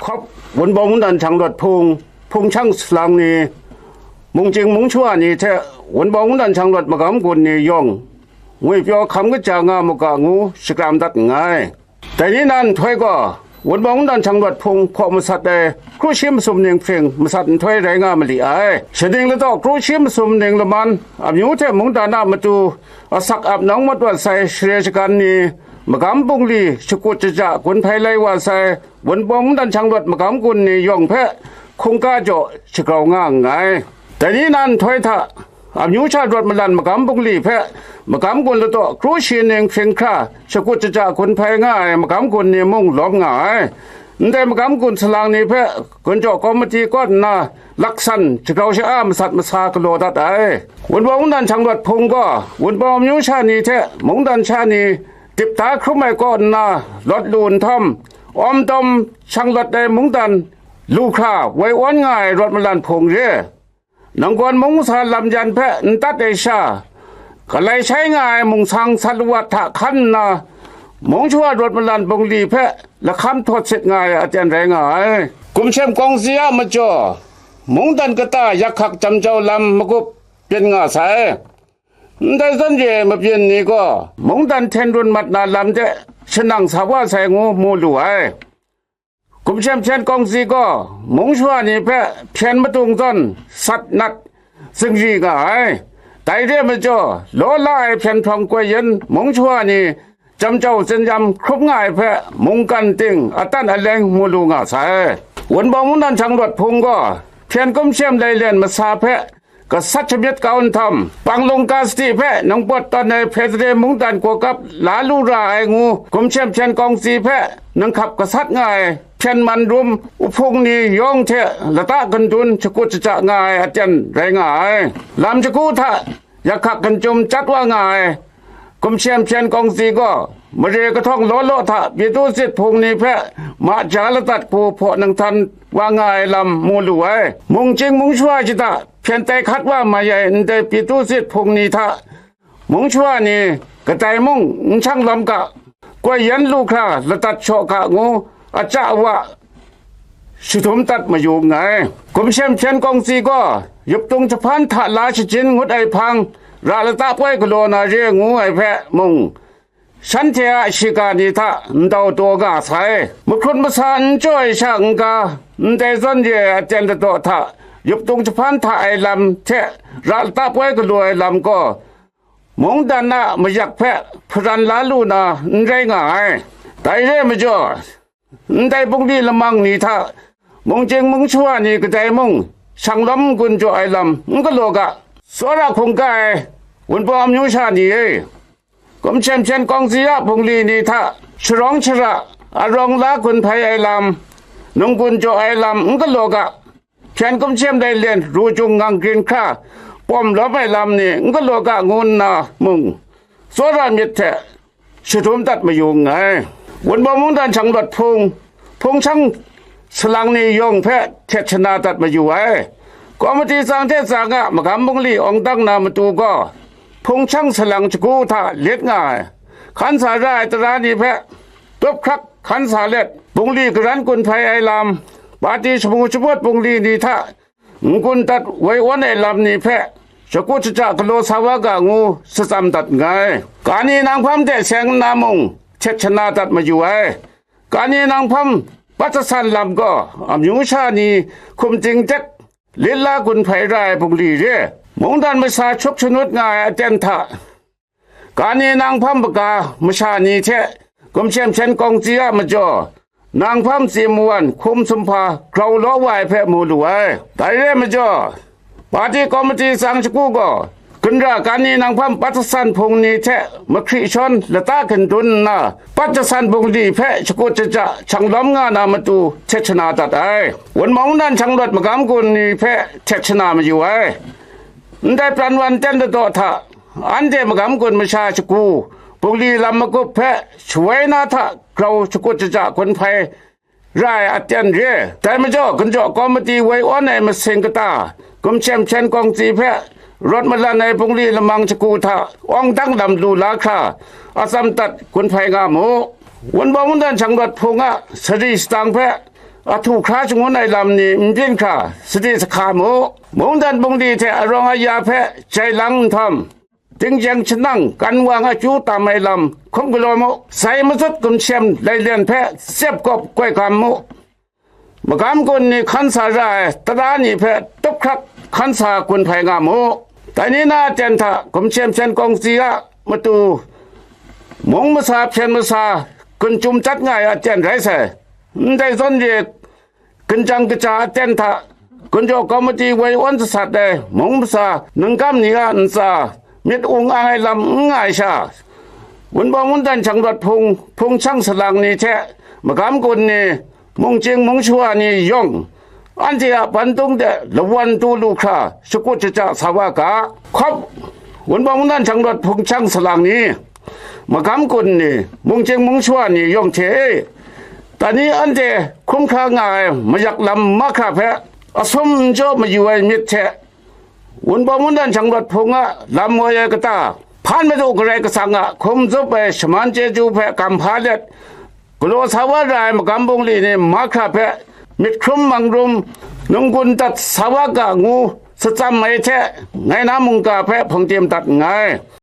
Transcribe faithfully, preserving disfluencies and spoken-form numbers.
Hkawp, Wunpawng mungdan shanglawt hpung, hpung shang salang ni, mungchying mungshwa ni hte Wunpawng mungdan shanglawt magam gun ni yawng, ngwipyaw hkam kaja nga mu ga ngu shakram dat nngai. Dai ni na nhtoi gaw, Wunpawng mungdan shanglawt hpung hpaw masat ai kru shi masum ning hpring masat nhtoi rai nga mali ai. Shaning ladaw kru shi masum ning laman, amyu hte mungdan a matu, asak ap nawng mat wa sai share shagan ni, magam bungli shakut shaja gun hpai lai wa sai, Wunpawng mungdan shanglawt magam gun ni yawng hpe hkungga jaw shagrau nga nngai. Dai ni na nhtoi hta, amyu sha rawt malan magam bungli hpe magam gun ladaw kru shi ning hpring hkra shakut shaja gun hpai nga ai magam gun ni mung lawm nga ai. Ndai magam gun salang ni hpe gunjaw kawmiti kaw nna laksan shagrau sha-a masat masa galaw dat ai. Wunpawng mungdan shanglawt hpung gaw Wunpawng amyu sha ni hte mungdan sha ni dip da hkrum ai kaw nna lawt lu nhtawm, awm dawm shanglawt ai mungdan lu hkra woi awn nga ai rawt malan hpung re. Nangkawn mung masa lam yan hpe n tat ai sha, galai shai nga ai mungsang sat lawat hta hkan nna, mung shawa rawt malan bungli hpe lahkam htawt sit nga ai aten rai nga ai. Kumshem kawngsi a majaw, mungdan kata yak hkak jam jau lam magup byin nga sai. Ndai zawn re ai mabyin ni gaw mungdan hten run mat na lam de shanang sa wa sai ngu mu lu ai. Kumshem hpyen kawngsi gaw mung shawa ni hpe hpyen madung zawn sat nat zingri nga ai. Dai re ai majaw, law la ai hpyen hprawng koi yin mung shawa ni jam jau tsin yam hkrup nga ai hpe mungkan ting aten aleng mu lu nga sai. Wunpawng mungdan shanglawt hpung gaw hpyen kumshem lailen masa hpe gasat shamyit kau nhtawm, Panglung Kasti hpe nang pawt tawn ai Federal mungdan kawkap la lu ra ai ngu kumshem hpyen kawngsi hpe nang hkap gasat nga ai hpyen man rum uhpung ni yawng hte lata gandun shakut shaja nga ai aten rai nga ai. Lam shagu hta yak hkak ganchyum chyat wa nga ai. Kumshem hpyen kawngsi gaw mare kahtawng law law hta Pyithu sit hpung ni hpe ma ja ladat hku hpaw nang htan wa nga ai lam mu lu ai. Mungchying mung shawa shada hpyen tai hkat wa mai ai ndai Pyithu sit hpung ni hta mung shawa ni kadai mung n shang lawm ga, koi yan lu hkra ladat shaw ga ngu aja awa shadum dat mayu nngai. Kumshem hpyen kawngsi gaw yuptung jahpan hta la shajin ngut ai hpang, ra lata poi galaw na re ngu ai hpe mung, shanhte a shiga ni hta ndau taw nga sai. Mahkrut masa n jaw ai sha n-ga, ndai zawn re ai aten ladaw hta yuptung jahpan hta ai lam hte ra lata poi galaw ai lam gaw, mungdan a mayak hpe hparan la lu na n rai nga ai. Dai re ai majaw, ndai bungli lamang ni hta mungchying mung shawa ni kadai mung shanglawm n-gun jaw ai lam n galaw ga. Tsawra hkungga ai Wunpawng amyu sha ni e, kumshem hpyen kawngsi a bungli ni hta sharawng shara arawng la gun hpai ai lam, nung-gun jaw ai lam n galaw ga. Hpyen kumshem lailen ru jung ngang grin hkra pawm lawm ai lam ni n galaw ga ngu nna mung, tsawra myit hte shadum dat mayu nngai. Wunpawng mungdan shanglawt hpung, hpung shang salang ni yawng hpe htet shana dat mayu ai. Kawmiti tsang hte tsang a magam bungli awng dang na matu gaw, hpung shang salang shagu hta lit nga ai. Hkan sa ra ai tara ni hpe tup hkrak hkan sa let, bungli garan gun hpai ai lam, pati shamu shamawt bungli ni hta n-gun dat woi awn ai lam ni hpe shakut shaja galaw sa wa ga ngu shatsam dat nngai. Kani nang hpam de seng nna mung htet shana dat mayu ai. Kani nang hpam pat jasan lam gaw amyu sha ni hkum ting tek lit la gun hpai ra ai bungli re, mungdan masha hkyuk shanut nga ai aten hta, kani nang hpam maga masha ni hte kumshem hpyen kawngsi a majaw, nang hpam tsi mawan hkum sumhpa grau law wa ai hpe mu lu ai. Dai re ai majaw, pati kawmiti tsang shagu gaw, ginra kani nang hpam pat jasan hpung ni hte mahkri shawn lata gindun nna, pat jasan bungli hpe shakut shaja shanglawm nga na matu htet shana dat ai. Wunpawng mungdan shanglawt magam gun ni hpe htet shana mayu ai. Ndai pran wan ten ladaw hta, anhte magam gun masha shagu, bungli lam magup hpe shawoi na hta grau shakut shaja gun hpai ra ai aten re. Dai majaw, ginjaw kawmiti woi awn ai masing kata, kumshem hpyen kawngsi hpe rawt malan ai bungli lamang shagu hta awng dang lam lu la hkra, atsam dat gun hpai nga mu. Wunpawng mungdan shanglawt hpung a sari sadang hpe ahtu hkra shangun ai lam ni n byin hkra, sadi sahka mu. Mungdan bungli hte arawng aya hpe jai lang nhtawm, tinggyeng shanang kan wang akyu tam ai lam hkum galaw mu. Sai matsut gumshem lailen hpe tsep kawp koi gam mu. Magam gun ni hkan sa ra ai tara ni hpe tup hkrak hkan sa gun hpai nga mu. Dai ni na aten hta gumshem shen kawng si a matu mung masa hpyen masa gun chyum chyat nga ai aten rai sai. Ndai zawn re, ginjang kaja aten hta gunjaw kawmiti woi awn sasat ai mung masa ningkam ni a ntsa myit ung ang ai lam n nga ai sha, Wunpawng Wundan Shang Rawt Hpung, Hpung Shang Salang ni hte magam gun ni, mungchying mungshawa ni yawng, anhte a bantung de lawan tu lu hkra shakut shaja sa wa ga. Hkawp, Wunpawng Wundan Shang Rawt Hpung Shang Salang ni, magam gun ni, mungchying mungshawa ni yawng hte e, dai ni anhte hkrum hkra nga ai mayak lam mahkra hpe asum n jaw mayu ai myit hte, Wunpawng Wundan Shang Rawt Hpung a lam woi ai kata, Hpan Madu Karai Kasang a hkum zup ai shaman chyeju hpe kam hpa let, galaw sa wa ra ai magam bungli ni mahkra hpe myit hkrum mangrum, nunggun dat sa wa ga ngu satsam ai hte, ngai na mungga hpe hpungdim dat nngai.